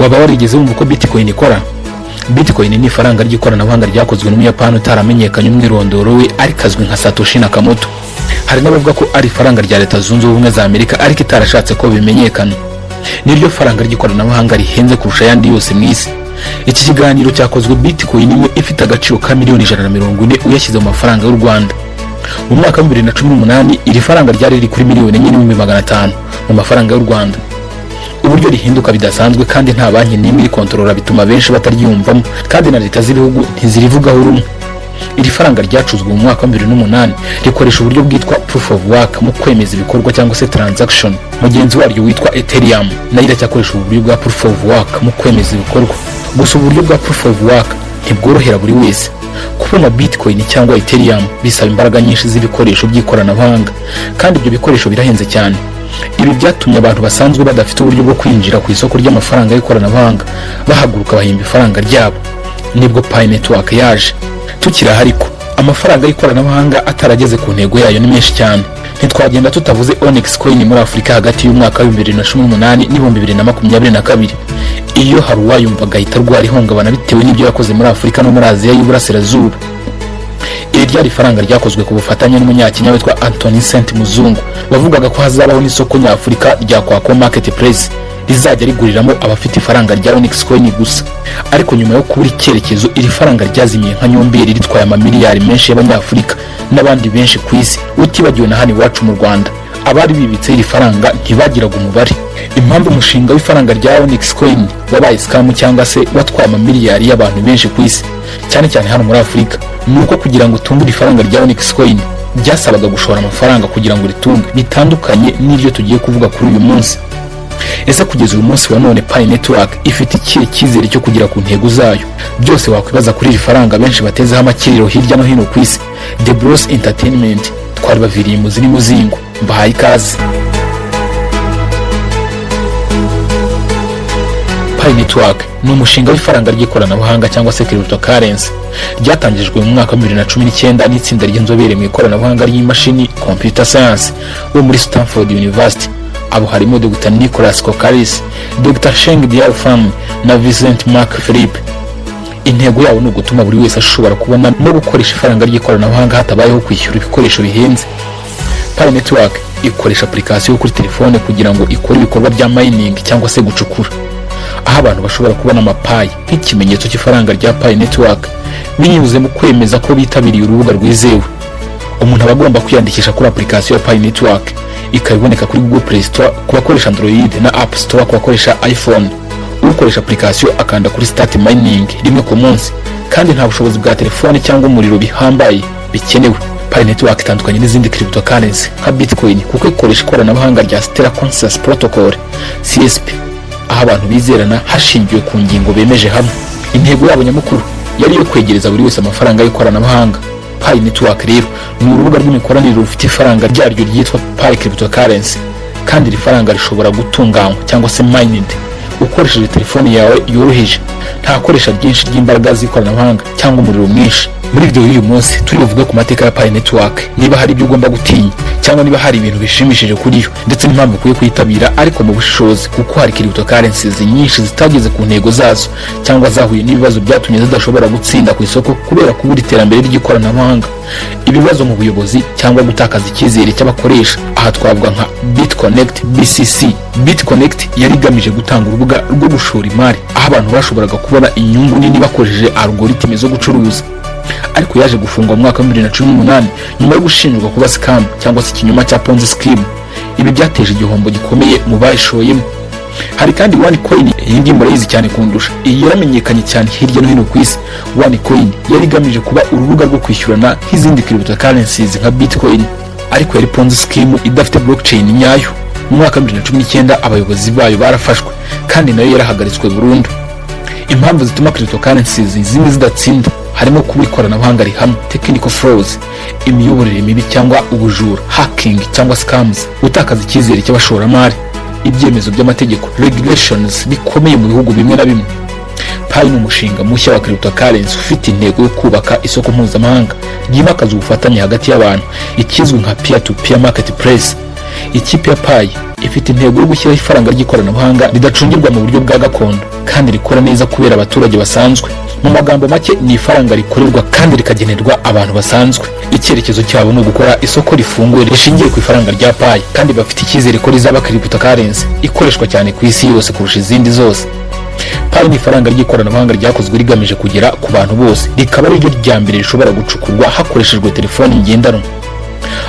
Waba warigeze wumva uko Bitcoin ikora? Bitcoin ni ifaranga ry'ikoranabuhanga ryakozwe n'Umuyapani utaramenyekanye umwirondoro we, ariko azwi nka Satoshi Nakamoto. Hari n'abavuga ko ari ifaranga rya Leta Zunze Ubumwe za Amerika, ariko itarashatse ko bimenyekana. Niryo faranga ry'ikoranabuhanga rihenze kurusha ayandi yose mu isi. Iki kiganiro cyakozwe Bitcoin imwe ifite agaciro ka miliyoni 140 uyashyize mu mafaranga y'u Rwanda. Mu mwaka wa 2018 iri faranga ryari riri kuri miliyoni 4,500,000 mu mafaranga y'u Rwanda. Uburyo rihinduka bidasanzwe kandi nta banki n'imwe irikontorora bituma benshi bataryiyumvamo, kandi na leta z'ibihugu ntizirivugaho rumwe. Iri faranga ryacuzwe mu mwaka wa 2008, rikoresha uburyo bwitwa proof of work mu kwemeza ibikorwa cyangwa se transaction. Mugenzi waryo witwa Ethereum nayo iracyakoresha ubu buryo bwa proof of work mu kwemeza ibikorwa. Gusa ubu buryo bwa proof of work ntibworohera buri wese. Kubona Bitcoin cyangwa Ethereum bisaba imbaraga nyinshi z'ibikoresho by'ikoranabuhanga, kandi ibyo bikoresho birahenze cyane. Ibi byatumye abantu basanzwe badafite uburyo bwo kwinjira ku isoko ry'amafaranga y'ikoranabuhanga bahaguruka bahimba ifaranga ryabo. Nibwo Pi Network yaje. Tukiri aha ariko, amafaranga y'ikoranabuhanga atarageze ku ntego yayo ni menshi cyane. Ntitwagenda tutavuze Onyx Coin muri Afurika hagati y'umwaka wa 2018 n'ibihumbi 2022. Iyo hari uwayumva agahita arwara ihungabana bitewe n'ibyo yakoze muri Afurika no muri Aziya y'Iburasirazuba. Iri ryari ifaranga ryakozwe ku bufatanye n'Umunyakenya witwa Anthony Saint Muzungu, wavugaga ko hazabaho n'isoko nyafurika rya Kwako Marketplace rizajya riguriramo abafite ifaranga rya Onyx Coin gusa. Ariko nyuma yo kubura icyerekezo, iri faranga ryazimiye nka nyomberi, ritwaye amamiliyari menshi y'Abanyafurika n'abandi benshi ku isi, utibagiwe na hano iwacu mu Rwanda. Abari bibitseho iri faranga ntibagiraga umubare. Impamvu umushinga w'ifaranga rya Onyx Coin wabaye scam cyangwa se watwaye amamiliyari y'abantu benshi ku isi, cyane cyane hano muri Afurika, ni uko kugira ngo utunge iri faranga rya Onyx Coin byasabaga gushora amafaranga kugira ngo ritunge, bitandukanye n'iryo tugiye kuvuga kuri uyu munsi. Ese kugeza uyu munsi wa none Pi Network ifite ikihe cyizere cyo kugera ku ntego zayo? Byose wakwibaza kuri iri faranga benshi batezeho amakiriro hirya no hino ku isi, The Bros Entertainment twari baviriye imuzi n'umuzingo. Mbahaye ikaze. Pi Network ni umushinga w'ifaranga ry'ikoranabuhanga cyangwa se cryptocurrency ryatangijwe mu mwaka wa 2019 n'itsinda ry'inzobere mu ikoranabuhanga ry'imashini, computer science, wo muri Stanford University. Abo harimo Dr Nicolas Kokkalis, Dr Chengdiao Fan na Vincent Mark Philippe. Intego yabo ni ugutuma buri wese ashobora kubona no gukoresha ifaranga ry'ikoranabuhanga hatabayeho kwishyura ibikoresho bihenze. Pi Network ikoresha application kuri telefone kugira ngo ikore ibikorwa bya mining cyangwa se gucukura, aho abantu bashobora kubona amaPi nk'ikimenyetso cy'ifaranga rya Pi Network binyuze mu kwemeza ko bitabiriye urubuga rwizewe. Umuntu aba agomba kwiyandikisha kuri application ya Pi Network, ikaba iboneka kuri Google Play Store ku bakoresha Android na App Store ku bakoresha iPhone. Ukoresha application akanda kuri "Start Mining" rimwe ku munsi, kandi nta bushobozi bwa telefone cyangwa umuriro bihambaye bikenewe. Pi Network itandukanye n'izindi cryptocurrency nka Bitcoin kuko ikoresha ikoranabuhanga rya Stellar Consensus Protocol, CSP, aho abantu bizerana hashingiwe ku ngingo bemeje hamwe. Intego yabo nyamukuru yari iyo kwegereza buri wese amafaranga y'ikoranabuhanga. Pi Network rero ni urubuga rw'imikoranire rufite ifaranga ryaryo ryitwa Pi cryptocurrency, kandi iri faranga rishobora gutunganywa cyangwa se mined ukoresheje telefone yawe yoroheje, nta koresha ryinshi ry'imbaraga z'ikoranabuhanga cyangwa umuriro mwinshi. Muri video y'uyu munsi turi buvuge ku mateka ya Pi Network, niba hari ibyo ugomba gutinya cyangwa niba hari ibintu bishimishije kuri yo, ndetse n'impamvu ukwiye kuyitabira, ariko mu bushishozi, kuko hari cryptocurrencies nyinshi zitageze ku ntego zazo cyangwa zahuye n'ibibazo byatumye zidashobora gutsinda ku isoko kubera kubura iterambere ry'ikoranabuhanga, ibibazo mu buyobozi cyangwa gutakaza icyizere cy'abakoresha. Aha twavuga nka BitConnect, BCC. BitConnect yari igamije gutanga urubuga rwo gushora imari aho abantu bashoboraga kubona inyungu nini bakoresheje algorithme zo gucuruza, ariko yaje gufungwa mu mwaka wa 2018 nyuma yo gushinjwa kuba scam cyangwa se ikinyoma cya Ponzi scheme. Ibi byateje igihombo gikomeye mu bayishoyemo. Hari kandi OneCoin. Iyi ngiyi murayizi cyane kundusha. Iyi yaramenyekanye cyane hirya no hino ku isi. OneCoin yari igamije kuba urubuga rwo kwishyurana nk'izindi cryptocurrencies nka Bitcoin, ariko yari Ponzi scheme idafite blockchain nyayo. Mu mwaka wa 2019 abayobozi bayo barafashwe kandi nayo yarahagaritswe burundu. Impamvu zituma cryptocurrencies zimwe zidatsinda harimo kuba ikoranabuhanga rihamye, technical flaws, imiyoborere mibi cyangwa ubujura, hacking cyangwa scams, gutakaza icyizere cy'abashoramari, ibyemezo by'amategeko, regulations, bikomeye mu bihugu bimwe na bimwe. Pi ni umushinga mushya wa cryptocurrency ufite intego yo kubaka isoko mpuzamahanga ryimakaza ubufatanye hagati y'abantu, ikizwi nka peer to peer marketplace. Ikipe ya Pi ifite intego yo gushyiraho ifaranga ry'ikoranabuhanga ridacungirwa mu buryo bwa gakondo kandi kandi rikora neza kubera abaturage basanzwe. Mu magambo make, ni ifaranga rikorerwa kandi rikagenerwa abantu basanzwe. Icyerekezo cyabo ni ugukora isoko rifunguye rishingiye ku ifaranga rya Pi, kandi bafite icyizere ko rizaba cryptocurrency ikoreshwa cyane ku isi yose kurusha izindi zose. Pi ni ifaranga ry'ikoranabuhanga ryakozwe rigamije kugera ku bantu bose, rikaba ari ryo rya mbere rishobora gucukurwa hakoreshejwe telefoni ngendanwa.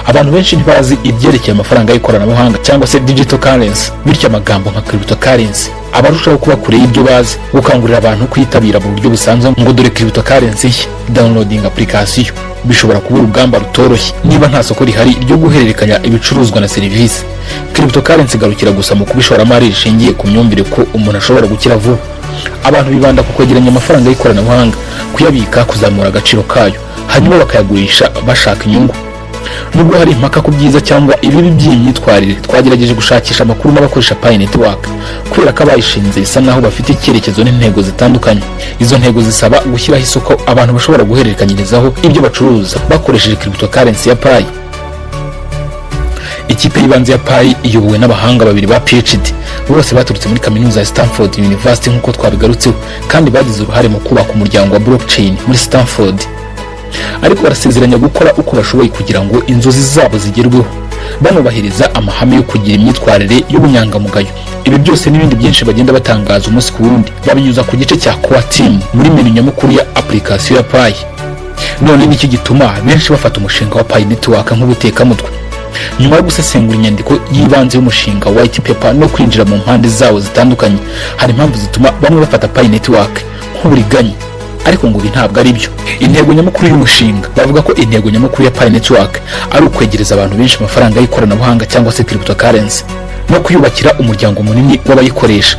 Abantu benshi ntibazi ibyerekeye amafaranga y'ikoranabuhanga cyangwa se digital currency, bityo amagambo nka cryptocurrency aba arushaho kuba kure y'ibyo bazi. Gukangurira abantu kwitabira mu buryo busanzwe ngo dore cryptocurrency nshya, downloading application, bishobora kuba urugamba rutoroshye niba nta soko rihari ryo guhererekanya ibicuruzwa na serivisi. Cryptocurrency igarukira gusa mu kuba ishoramari rishingiye ku myumvire ko umuntu ashobora gukira vuba. Abantu bibanda ku kwegeranya amafaranga y'ikoranabuhanga, kuyabika, kuzamura agaciro kayo, hanyuma bakayagurisha bashaka inyungu. Nubwo hari impaka ku byiza cyangwa ibibi by'iyi myitwarire, twagerageje gushakisha amakuru n'abakoresha Pi Network, kubera ko abayishinze bisa naho bafite icyerekezo n'intego zitandukanye. Izo ntego zisaba gushyiraho isoko abantu bashobora guhererekanyirizaho ibyo bacuruza bakoresheje cryptocurrency ya Pi. Ikipe y'ibanze ya Pi iyobowe n'abahanga babiri ba PhD, bose baturutse muri kaminuza ya Stanford University nk'uko twabigarutseho, kandi bagize uruhare mu kubaka umuryango wa blockchain muri Stanford. Ariko barasezeranya gukora uko bashoboye kugira ngo inzozi zabo zigerweho, banubahiriza amahame yo kugira imyitwarire y'ubunyangamugayo. Ibi byose n'ibindi byinshi bagenda batangaza umunsi ku wundi babinyuza ku gice cya Core Team muri menu nyamukuru ya application ya Pi. None nicyo gituma benshi bafata umushinga wa Pi Network nk'ubutekamutwe. Nyuma yo gusesengura inyandiko y'ibanze y'umushinga, white paper, no kwinjira mu mpande zawo zitandukanye, hari impamvu zituma bamwe bafata Pi Network nk'uburiganya, ariko ngo ibi ntabwo ari byo. Intego nyamukuru y'umushinga: bavuga ko intego nyamukuru ya Pi Network ari ukwegereza abantu benshi amafaranga y'ikoranabuhanga cyangwa se cryptocurrency, no kuyubakira umuryango munini w'abayikoresha.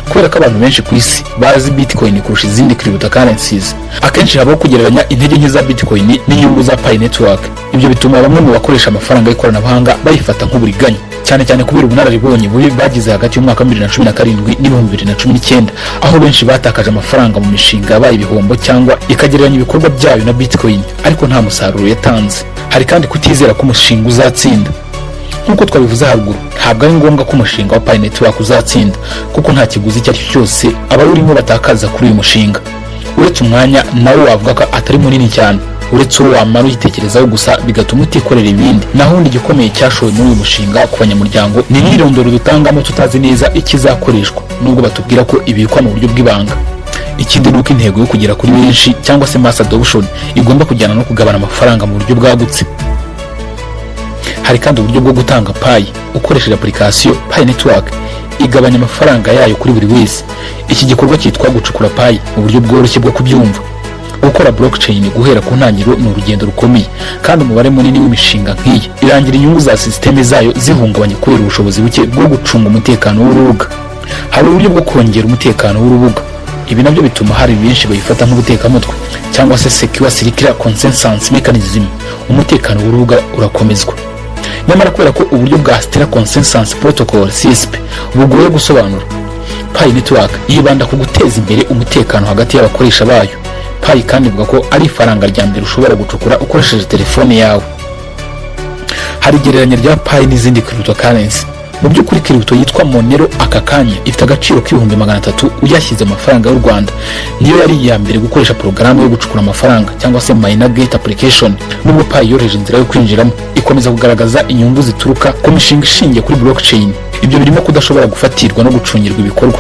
Kubera ko abantu benshi ku isi bazi Bitcoin kurusha izindi cryptocurrencies, akenshi habaho kugereranya intege nke za Bitcoin n'inyungu za Pi Network. Ibyo bituma bamwe mu bakoresha amafaranga y'ikoranabuhanga bayifata nk'uburiganya, cyane cyane kubera ubunararibonye bubi bagize hagati y'umwaka wa 2017 n'2019, aho benshi batakaje amafaranga mu mishinga yabaye ibihombo cyangwa ikagereranya ibikorwa byayo na Bitcoin ariko nta musaruro yatanze. Hari kandi kutizera ko umushinga uzatsinda. Nk'uko twabivuze haruguru, ntabwo ari ngombwa ko umushinga wa Pi Network uzatsinda, kuko nta kiguzi icyo ari cyo cyose abawurimo batakaza kuri uyu mushinga, uretse umwanya nawe wavuga ko atari munini cyane, uretse uwo wamara uyitekerezaho gusa bigatuma utikorera ibindi. Naho undi igikomeye cyashowe muri uyu mushinga ku banyamuryango ni imyirondoro dutangamo tutazi neza ikizakoreshwa, nubwo batubwira ko ibikwa mu buryo bw'ibanga. Ikindi ni uko intego yo kugera kuri benshi cyangwa se mass adoption igomba kujyana no kugabana amafaranga mu buryo bwagutse. Hari kandi uburyo bwo gutanga Pi ukoresheje application. Pi Network igabanya amafaranga yayo kuri buri wese. Iki gikorwa cyitwa gucukura Pi mu buryo bworoshye bwo kubyumva. Gukora blockchain guhera ku ntangiriro ni urugendo rukomeye, kandi umubare munini w'imishinga nk'iyi irangira inyungu za sisiteme zayo zihungabanye kubera ubushobozi buke bwo gucunga umutekano w'urubuga. Hari uburyo bwo kongera umutekano w'urubuga. Ibi nabyo bituma hari benshi bayifata nk'ubutekamutwe, cyangwa se secure circular consensus mechanism. Umutekano w'urubuga urakomezwa. Nyamara kubera ko uburyo bwa Stellar Consensus Protocol, CSP, bugoye gusobanura, Pi Network yibanda ku guteza imbere umutekano hagati y'abakoresha bayo. Pi kandi ivuga ko ari ifaranga rya mbere ushobora gucukura ukoresheje telefone yawe. Hari igereranya rya Pi n'izindi cryptocurrency. Mu by'ukuri, crypto yitwa Monero aka kanya ifite agaciro k'300,000 uyashyize amafaranga y'u Rwanda. Niyo yari iya mbere gukoresha porogaramu yo gucukura amafaranga cyangwa se MinerGate application. Nubwo Pi yoroheje inzira yo kwinjiramo, ikomeza kugaragaza inyungu zituruka ku mishinga ishingiye kuri blockchain. Ibyo birimo kudashobora gufatirwa no gucungirwa ibikorwa,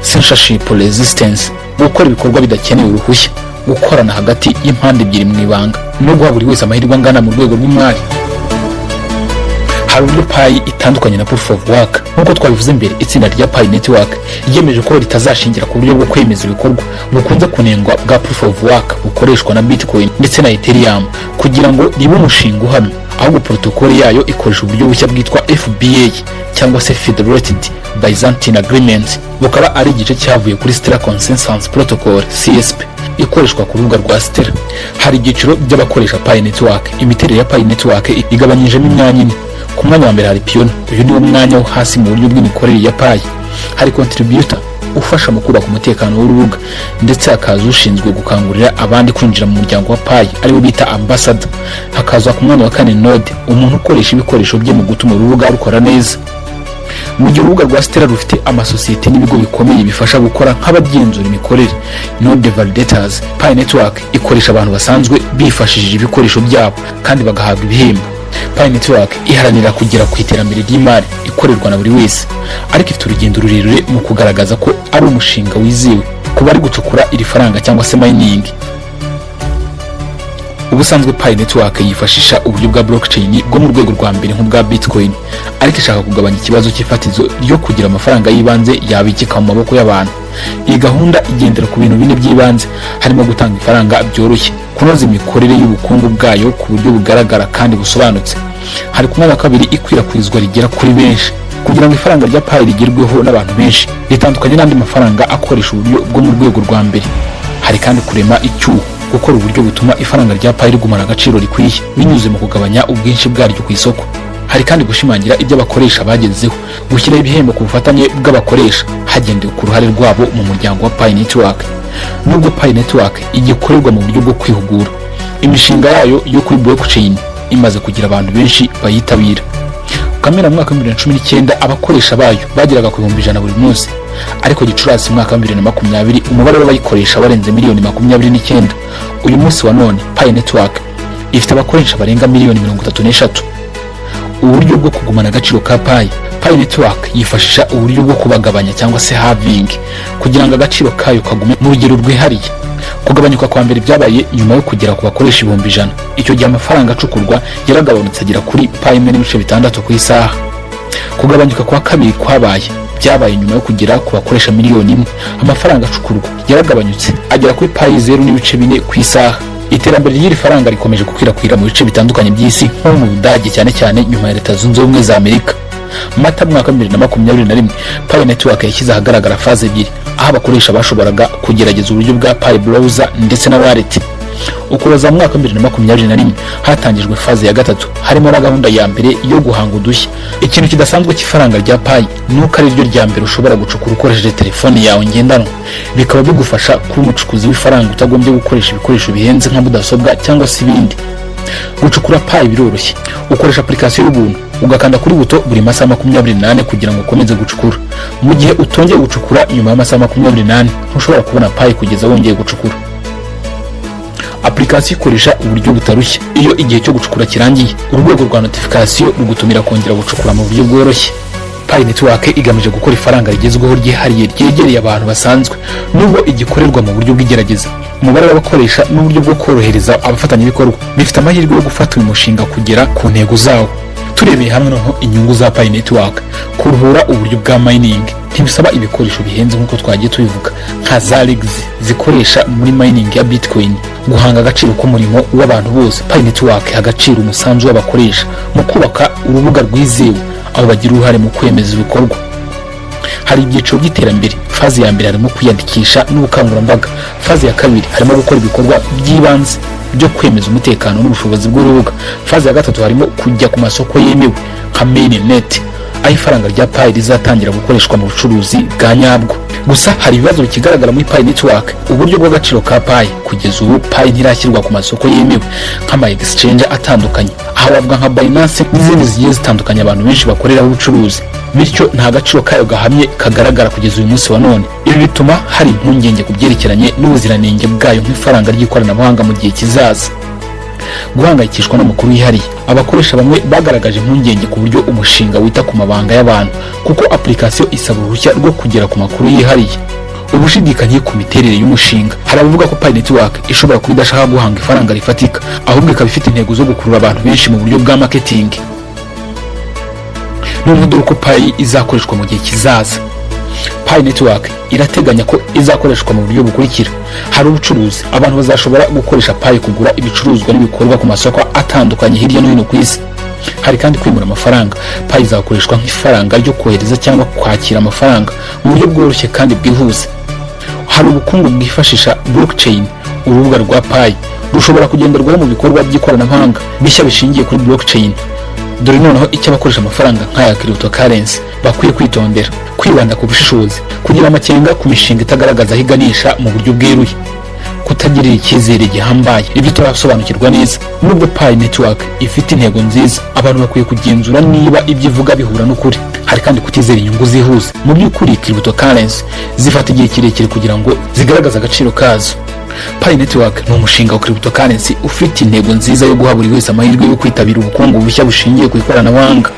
censorship resistance, gukora ibikorwa bidakeneye uruhushya, gukorana hagati y'impande ebyiri mu ibanga, no guha buri wese amahirwe angana mu rwego rw'imari. Hari uburyo Pi itandukanye na proof of work. Nk'uko twabivuze mbere, itsinda rya Pi Network ryemeje ko ritazashingira ku buryo bwo kwemeza ibikorwa bukunze kunengwa bwa proof of work bukoreshwa na Bitcoin ndetse na Ethereum kugira ngo ribe umushinga uhamye. Ahubwo protocol yayo ikoresha uburyo bushya bwitwa FBA cyangwa se Federated Byzantine Agreement, bukaba ari igice cyavuye kuri Stellar Consensus Protocol, CSP, ikoreshwa ku rubuga rwa Stellar. Hari ibyiciro by'abakoresha Pi Network. Imiterere ya Pi Network igabanyijemo imyanya ine. Ku mwanya wa mbere hari pioneer. Uyu ni wo mwanya wo hasi mu buryo bw'imikorere ya Pi. Hari contributor, ufasha mu kubaka umutekano w'urubuga, ndetse hakaza ushinzwe gukangurira abandi kwinjira mu muryango wa Pi, ariwe bita ambassador. Hakaza ku mwanya wa kane node, umuntu ukoresha ibikoresho bye mu gutuma urubuga rukora neza. Mu gihe urubuga rwa Stellar rufite amasosiyete n'ibigo bikomeye bifasha gukora nk'abagenzura imikorere, node validators, Pi Network ikoresha abantu basanzwe bifashishije ibikoresho byabo kandi bagahabwa ibihembo. Pi Network iharanira kugera ku iterambere ry'imari ikorerwa na buri wese, ariko ifite urugendo rurerure mu kugaragaza ko ari umushinga wizewe ku bari gucukura iri faranga cyangwa se mining. Ubusanzwe Pi Network yifashisha uburyo bwa blockchain bwo mu rwego rwa mbere nk'ubwa Bitcoin, ariko ishaka kugabanya ikibazo cy'ifatizo ryo kugira amafaranga y'ibanze yabikika mu maboko y'abantu. Iyi gahunda igendera ku bintu bine by'ibanze, harimo gutanga ifaranga byoroshye, kunoza imikorere y'ubukungu bwayo ku buryo bugaragara kandi busobanutse. Hari ku mwanya wa kabiri, ikwirakwizwa rigera kuri benshi. Kugira ngo ifaranga rya Pi rigerweho n'abantu benshi, ritandukanye n'andi mafaranga akoresha uburyo bwo mu rwego rwa mbere. Hari kandi kurema icyuho, gukora uburyo butuma ifaranga rya Pi rigumana agaciro rikwiye binyuze mu kugabanya ubwinshi bwaryo ku isoko. Hari kandi gushimangira ibyo abakoresha bagezeho, gushyiraho ibihembo ku bufatanye bw'abakoresha hagendewe ku ruhare rwabo mu muryango wa Pi Network. Nubwo Pi Network igikorerwa mu buryo bwo kwihugura, imishinga yayo yo kuri blockchain imaze kugira abantu benshi bayitabira. Kamena mu mwaka wa 2019 abakoresha bayo bageraga ku 100,000 buri munsi, ariko Gicurasi mu mwaka wa 2020 umubare w'abayikoresha warenze miliyoni 29. Uyu munsi wa none Pi Network ifite abakoresha barenga miliyoni 33. Uburyo bwo kugumana agaciro ka Pi: Pi Network yifashisha uburyo bwo kubagabanya cyangwa se halving kugira ngo agaciro kayo kagume mu rugero rwihariye. Kugabanyuka kwa mbere byabaye nyuma yo kugera ku bakoresha 100,000. Icyo gihe amafaranga acukurwa yaragabanutse agera kuri Pi 1.6 ku isaha. Kugabanyuka kwa kabiri kwabaye byabaye nyuma yo kugera ku bakoresha miliyoni 1. Amafaranga acukurwa yaragabanyutse agera kuri Pi 0.4 ku isaha. Iterambere ry'iri faranga rikomeje gukwirakwira mu bice bitandukanye by'isi, nko mu Budage, cyane cyane nyuma ya Leta Zunze Ubumwe za Amerika. Mata mu mwaka wa 2021, Pi Network yashyize ahagaragara phase ebyiri, aho abakoresha bashoboraga kugerageza uburyo bwa Pi Browser ndetse na wallet. Ukuboza mu mwaka wa 2021 hatangijwe phase ya gatatu, harimo na gahunda ya mbere yo guhanga udushya. Ikintu kidasanzwe cy'ifaranga rya Pi ni uko ari ryo rya mbere ushobora gucukura ukoresheje telefone yawe ngendanwa, bikaba bigufasha kuba umucukuzi w'ifaranga utagombye gukoresha ibikoresho bihenze nka mudasobwa cyangwa se ibindi. Gucukura Pi biroroshye. Ukoresha application y'ubuntu, ugakanda kuri buto buri masaha 24 kugira ngo ukomeze gucukura. Mu gihe utongeye gucukura nyuma y'amasaha 24, ntushobora kubona Pi kugeza wongeye gucukura. Application ikoresha uburyo butarushya. Iyo igihe cyo gucukura kirangiye, urwego rwa notification rugutumira kongera gucukura mu buryo bworoshye. Pi Network igamije gukora ifaranga rigezweho ryihariye ryegereye abantu basanzwe. Nubwo igikorerwa mu buryo bw'igerageza, umubare w'abakoresha n'uburyo bwo korohereza abafatanyabikorwa bifite amahirwe yo gufata uyu mushinga kugera ku ntego zawo. Turebeye hamwe noneho inyungu za Pi Network: kuruhura uburyo bwa mining, ntibisaba ibikoresho bihenze nk'uko twagiye tubivuga nka za rigs zikoresha muri mining ya Bitcoin. Guhanga agaciro k'umurimo w'abantu bose: Pi Network iha agaciro umusanzu w'abakoresha mu kubaka urubuga rwizewe, aho bagira uruhare mu kwemeza ibikorwa. Hari ibyiciro by'iterambere. Phase ya mbere harimo kwiyandikisha n'ubukangurambaga. Phase ya kabiri harimo gukora ibikorwa by'ibanze byo kwemeza umutekano n'ubushobozi bw'urubuga. Phase ya gatatu harimo kujya ku masoko yemewe nka mainnet, aho ifaranga rya Pi rizatangira gukoreshwa mu bucuruzi bwa nyabwo. Gusa hari ibibazo bikigaragara muri Pi Network. Uburyo bw'agaciro ka Pi: kugeza ubu Pi ntirashyirwa ku masoko yemewe nk'ama exchange atandukanye, aho wavuga nka Binance n'izindi zigiye zitandukanye abantu benshi bakoreraho ubucuruzi, bityo nta gaciro kayo gahamye kagaragara kugeza uyu munsi wa none. Ibi bituma hari impungenge ku byerekeranye n'ubuziranenge bwayo nk'ifaranga ry'ikoranabuhanga mu gihe kizaza. Guhangayikishwa n'amakuru yihariye: abakoresha bamwe bagaragaje impungenge ku buryo umushinga wita ku mabanga y'abantu, kuko application isaba uruhushya rwo kugera ku makuru yihariye. Ubushidikanye ku miterere y'umushinga: hari abavuga ko Pi Network ishobora kuba idashaka guhanga ifaranga rifatika, ahubwo ikaba ifite intego zo gukurura abantu benshi mu buryo bwa marketing. Noneho dore uko Pi izakoreshwa mu gihe kizaza. Pi Network irateganya ko izakoreshwa mu buryo bukurikira: hari ubucuruzi, abantu bazashobora gukoresha Pi kugura ibicuruzwa n'ibikorwa ku masoko atandukanye hirya no hino ku isi. Hari kandi kwimura amafaranga: Pi izakoreshwa nk'ifaranga ryo kohereza cyangwa kwakira amafaranga mu buryo bworoshye kandi bwihuse. Hari ubukungu bwifashisha blockchain: urubuga rwa Pi rushobora kugenderwaho mu bikorwa by'ikoranabuhanga bishya bishingiye kuri blockchain. Dore noneho icyo abakoresha amafaranga nk'aya cryptocurrency bakwiye kwitondera: kwibanda ku bushishozi, kugira amakenga ku mishinga itagaragaza aho iganisha mu buryo bweruye, kutareka Kutagirira icyizere gihambaye ibyo turasobanukirwa neza. Nubwo Pi Network ifite intego nziza, abantu bakwiye kugenzura niba ibyo ivuga bihura n'ukuri. Hari kandi kutizera inyungu zihuse. Mu by'ukuri, cryptocurrency zifata igihe kirekire kugira ngo zigaragaze agaciro kazo. Pi Network ni umushinga wa cryptocurrency ufite intego nziza yo guha buri wese amahirwe yo kwitabira ubukungu bushya bushingiye ku ikoranabuhanga.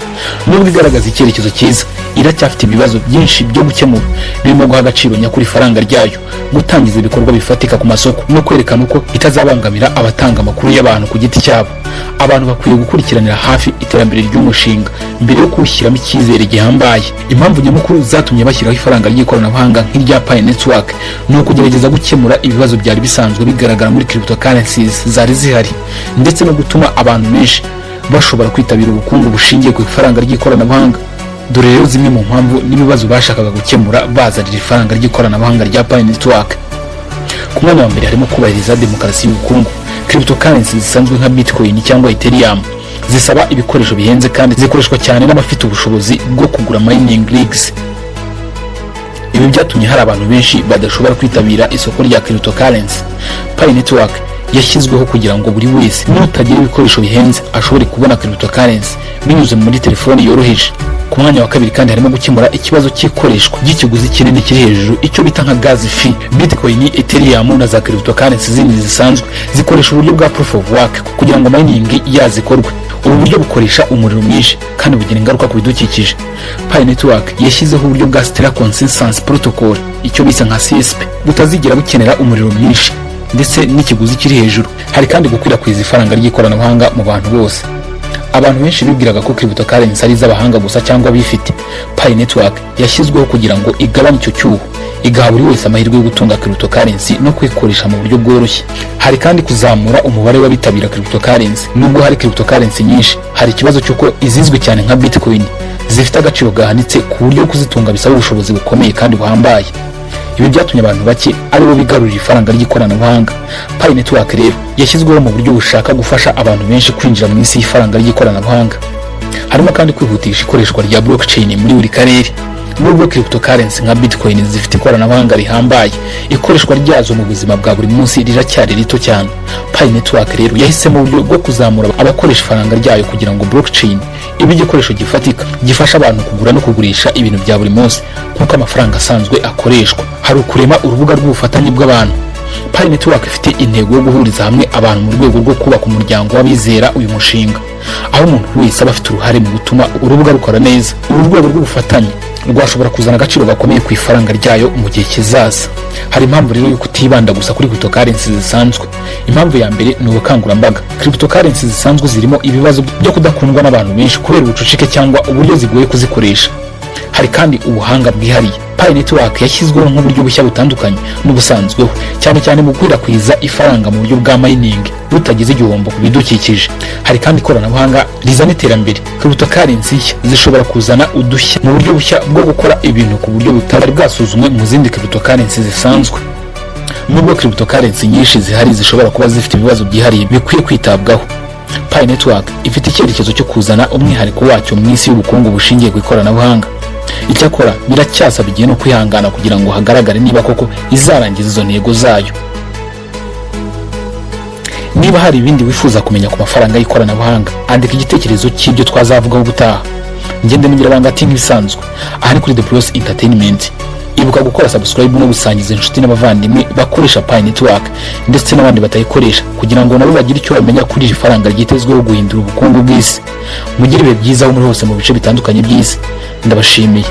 Nubwo igaragaza icyerekezo cyiza, iracyafite ibibazo byinshi byo gukemura, birimo guha agaciro nyakuri ifaranga ryayo, gutangiza ibikorwa bifatika ku masoko, no kwerekana uko itazabangamira abatanga amakuru y'abantu ku giti cyabo. Abantu bakwiye gukurikiranira hafi iterambere ry'umushinga mbere yo kuwushyiramo icyizere gihambaye. Impamvu nyamukuru zatumye bashyiraho ifaranga ry'ikoranabuhanga nk'irya Pi Network ni ukugerageza gukemura ibibazo byari bisanzwe bigaragara muri cryptocurrencies zari zihari, ndetse no gutuma abantu benshi bashobora kwitabira ubukungu bushingiye ku ifaranga ry'ikoranabuhanga. Dore rero zimwe mu mpamvu n'ibibazo bashakaga gukemura bazanira ifaranga ry'ikoranabuhanga rya Pi Network. Ku mwanya wa mbere harimo kubahiriza demokarasi y'ubukungu. Cryptocurrency zisanzwe nka Bitcoin cyangwa Ethereum zisaba ibikoresho bihenze kandi zikoreshwa cyane n'abafite ubushobozi bwo kugura mining rigs. Ibi byatumye hari abantu benshi badashobora kwitabira isoko rya cryptocurrency. Pi Network yashyizweho kugira ngo buri wese n'utagira ibikoresho bihenze ashobore kubona cryptocurrency binyuze muri telefoni yoroheje. Ku mwanya wa kabiri kandi harimo gukemura ikibazo cy'ikoreshwa ry'ikiguzi kinini kiri hejuru, icyo bita nka gas fee. Bitcoin, Ethereum na za cryptocurrency zindi zisanzwe zikoresha uburyo bwa proof of work kugira ngo mining yazikorwe. Ubu buryo bukoresha umuriro mwinshi kandi bugira ingaruka ku bidukikije. Pi Network yashyizeho uburyo bwa Stellar Consensus Protocol, icyo bise nka CSP, butazigera bukenera umuriro mwinshi ndetse n'ikiguzi kiri hejuru. Hari kandi gukwirakwiza ifaranga ry'ikoranabuhanga mu bantu bose. Abantu benshi bibwiraga ko cryptocurrency ari iz'abahanga gusa cyangwa abifite. Pi Network yashyizweho kugira ngo igabanye icyo cyuho, igaha buri wese amahirwe yo gutunga cryptocurrency no kuyikoresha mu buryo bworoshye. Hari kandi kuzamura umubare w'abitabira cryptocurrency. Nubwo hari cryptocurrency nyinshi, hari ikibazo cy'uko izizwi cyane nka Bitcoin zifite agaciro gahanitse, ku buryo kuzitunga bisaba ubushobozi bukomeye kandi buhambaye. Ibi byatumye abantu bake aribo bigarurira ifaranga ry'ikoranabuhanga. Pi Network rero yashyizweho mu buryo bushaka gufasha abantu benshi kwinjira mu isi y'ifaranga ry'ikoranabuhanga. Harimo kandi kwihutisha ikoreshwa rya blockchain muri buri karere. Nubwo cryptocurrency nka Bitcoin zifite ikoranabuhanga rihambaye, ikoreshwa ryazo mu buzima bwa buri munsi riracyari rito cyane. Pi Network rero yahisemo uburyo bwo kuzamura abakoresha ifaranga ryayo, kugira ngo blockchain ibe igikoresho gifatika gifasha abantu kugura no kugurisha ibintu bya buri munsi nk'uko amafaranga asanzwe akoreshwa. Hari ukurema urubuga rw'ubufatanye bw'abantu. Pi Network ifite intego yo guhuriza hamwe abantu mu rwego rwo kubaka umuryango w'abizera uyu mushinga, aho umuntu wese aba afite uruhare mu gutuma urubuga rukora neza. Uru rwego rw'ubufatanye rwashobora kuzana agaciro gakomeye ku ifaranga ryayo mu gihe kizaza. Hari impamvu rero yo kutibanda gusa kuri cryptocurrency zisanzwe. Impamvu ya mbere ni ubukangurambaga. Cryptocurrency zisanzwe zirimo ibibazo byo kudakundwa n'abantu benshi kubera ubucucike cyangwa uburyo zigoye kuzikoresha. Hari kandi ubuhanga bwihariye. Pi Network yashyizweho nk'uburyo bushya butandukanye n'ubusanzweho, cyane cyane mu gukwirakwiza ifaranga mu buryo bwa mining butagize igihombo ku bidukikije. Hari kandi ikoranabuhanga rizana iterambere. Cryptocurrency nshya zishobora kuzana udushya mu buryo bushya bwo gukora ibintu ku buryo butari bwasuzumwe mu zindi cryptocurrency zisanzwe. Nubwo cryptocurrency nyinshi zihari zishobora kuba zifite ibibazo byihariye bikwiye kwitabwaho, Pi Network ifite icyerekezo cyo kuzana umwihariko wacyo mu isi y'ubukungu bushingiye ku ikoranabuhanga. Icyakora biracyasaba igihe no kwihangana kugira ngo hagaragare niba koko izarangiza izo ntego zayo. Niba hari ibindi wifuza kumenya ku mafaranga y'ikoranabuhanga, andika igitekerezo cy'ibyo twazavugaho ubutaha. Ngende mugira banga ati nk'ibisanzwe, aha ni kuri The Plus Entertainment. Ibuka gukora subscribe no gusangiza inshuti n'abavandimwe bakoresha Pi Network ndetse n'abandi batayikoresha, kugira ngo nabo bagire icyo bamenya kuri iri faranga ryitezweho guhindura ubukungu bw'isi. Mugire ibihe byiza aho muri hose mu bice bitandukanye by'isi. Ndabashimiye.